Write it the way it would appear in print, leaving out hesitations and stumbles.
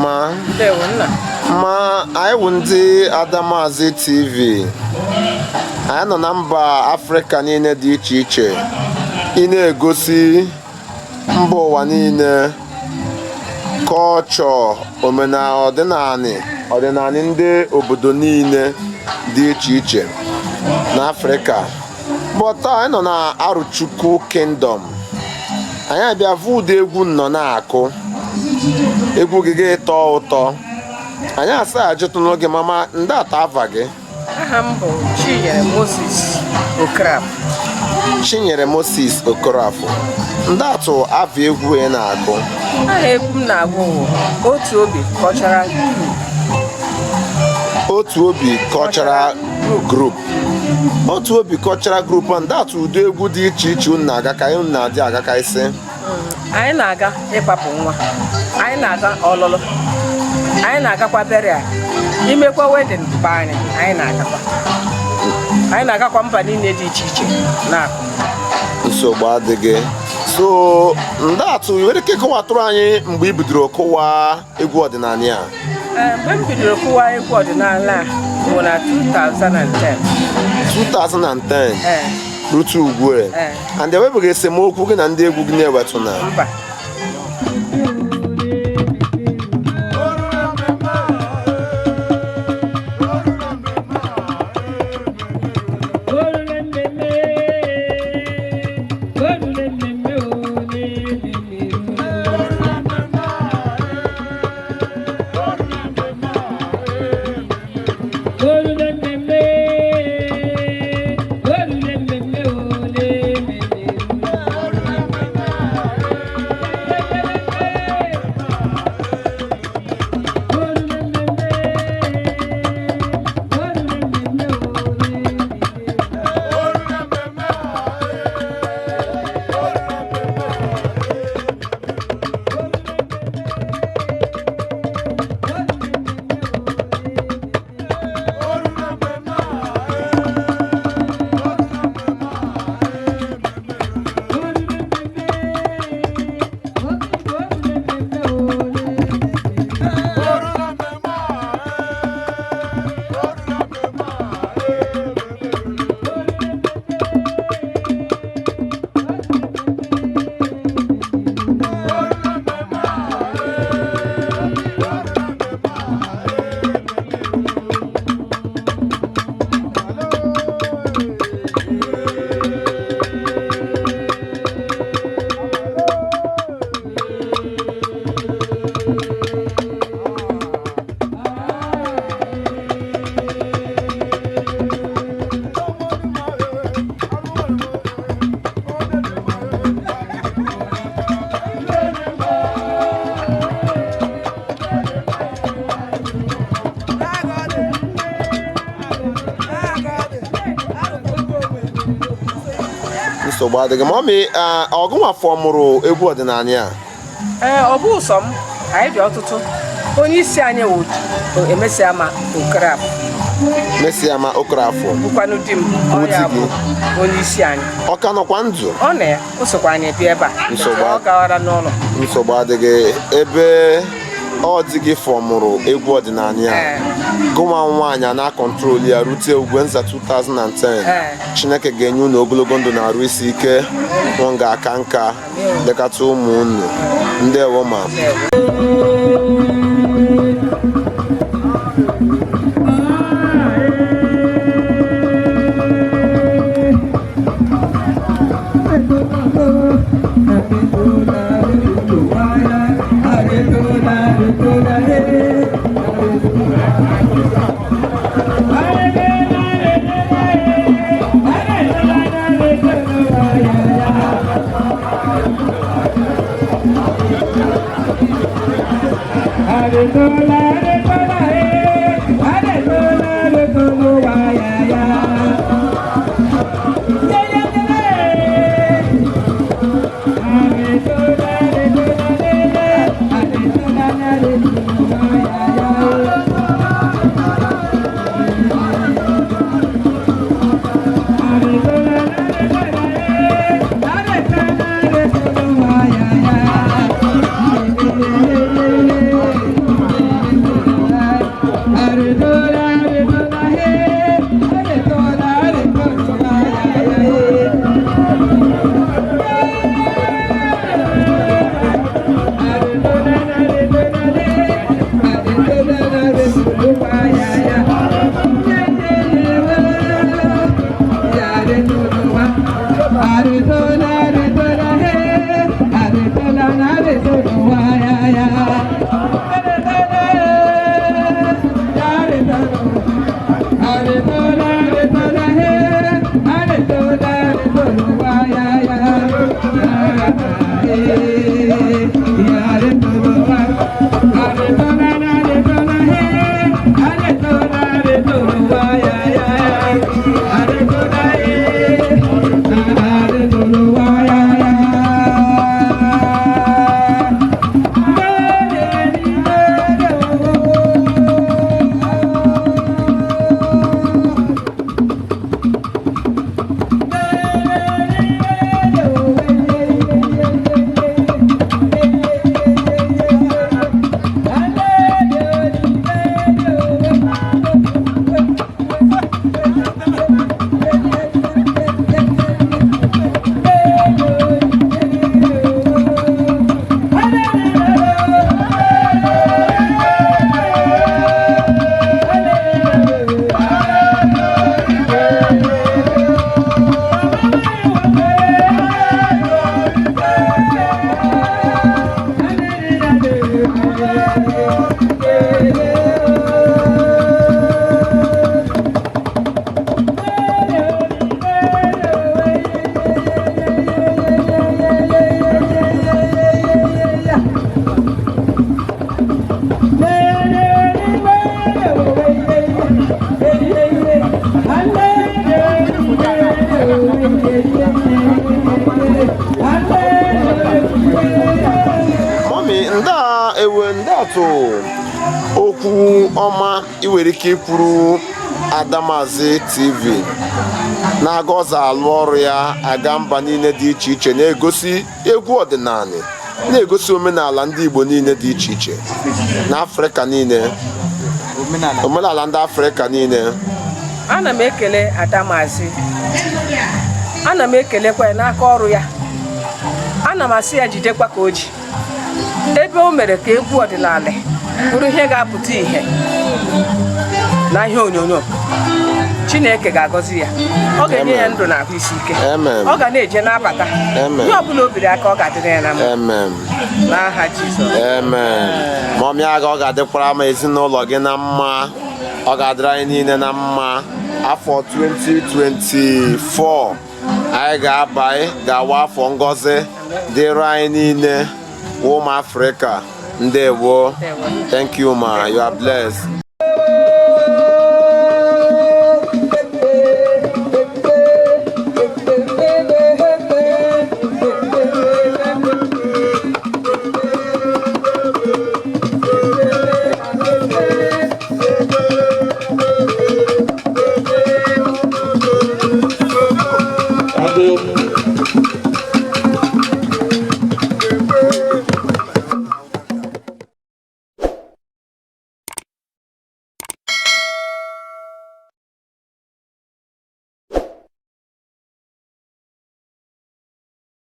Ma ma anyị wụ ndị Adamazi TV. Anyị nọ na mba Afrịka niile dị iche iche ị na-egosi mba ụwa niile culture, omenala, ọdịnanị ọdịnanị ndị obodo niile dị iche iche n'Afrịka. But taa anyị nọ na Arochukwu Kingdom. Anyị abịa vụ ụdị egwu nọ na-akụ egwu gị ga-etọ ụtọ. Anyị asa ajụtụ n'oge mama ndị ata ava gị. Aha m bụ Chinyere Moses Okorafọ. Chinyere Moses Okorafọ, ndị atụ ava egwu ị na-akụ? Aha egwu m na-agụ bụ Otu Obi Cultural Group. Otu Obi Cultural Group. Otu Obi Cultural Group a, ndị atụ ụdị egwu dị iche iche unu na-aga ka unu na-adị agakarịsị? Anyị na-aga ịkpapụ nwa, anyị na-aga ọlụlụ, anyị na-agakwa burial, imekwa wedding be anyị, anyị na-agakwa, anyị na-agakwa mba niile dị iche iche na-akụ. Nsogbu adịghị. So ndị atụ nwere ike ịkọwatụrụ anyị mgbe i bidoro kụwa egwu ọdịnala a? Ee, mgbe m bidoro kụwa egwu ọdịnala a bụ na 2010. 2010? Ee. Rute ugbu a? Ee. And enwebeghị esemokwu gị na ndị egwu gị na-ewetụ na? Mba. Nsogbu adịghị ma ọmị. Ọgụnwa fọmụrụ egwu ọdịnala a? Ee, ọ bụ sọ m, anyị dị ọtụtụ. Onye isi anyị wụ Emesiama Okorafọ. Mesiama Okorafọ. Bụkwanụ di m. Bụ Ọ ya di bụ gị. Onye isi anyị. Ọ ka nọkwa ndụ? Ọ na ya, o sokwa anyị bịa ebe a. Nsogbu Ọ gawara n'ụlọ. Nsogbu adịghị. Ebe ọ di gị fọmụrụ egwu ọdịnala a, gụnwa nwaanyị a na-acontrol ya rute ugwenza 2010. Chineke ga-enye unu ogologo ndụ na arụ isi ike, nwa ga-aka nka lekọta ụmụ unu. Ndewo ma. Ndewo. Mummy, nda ewe ndị atụ okwu ọma ị nwere ike ikwuru Adamazi TV na-aga ọzọ alụ ọrụ ya, aga mba niile dị iche iche, na-egosi egwu ọdịnala, na-egosi omenala ndị Igbo niile dị iche iche na Afrịka niile, omenala ndị Afrịka niile. Ana m ekele Adamazi, ana m ekelekwa ya n'aka ọrụ ya. Ana m asị ya jidekwa ka o ji, ebe o mere ka egwu ọdịnala bụrụ ihe ga-apụta ìhè na ihe onyonyo. Chineke ga-agọzi ya, ọ ga-enye ya ndụ na ahụ isi ike. Amen. Ọ ga na-eje n'abata. Amen. Ihe ọbụla o biri aka, ọ ga-adịrị ya na mma. Amen. N'aha Jizọs. Amen. Mummy, aga ọ ga-adịkwara ma ezinụlọ gị na mma, ọ ga-adịrị anyị niile na mma. Afọ 2024 anyị ga-aba ga-awa afọ ngọzi dịrị anyị niile, ụmụ Afrịka. Ndewo. Ndewo. Thank you, ma. You are blessed.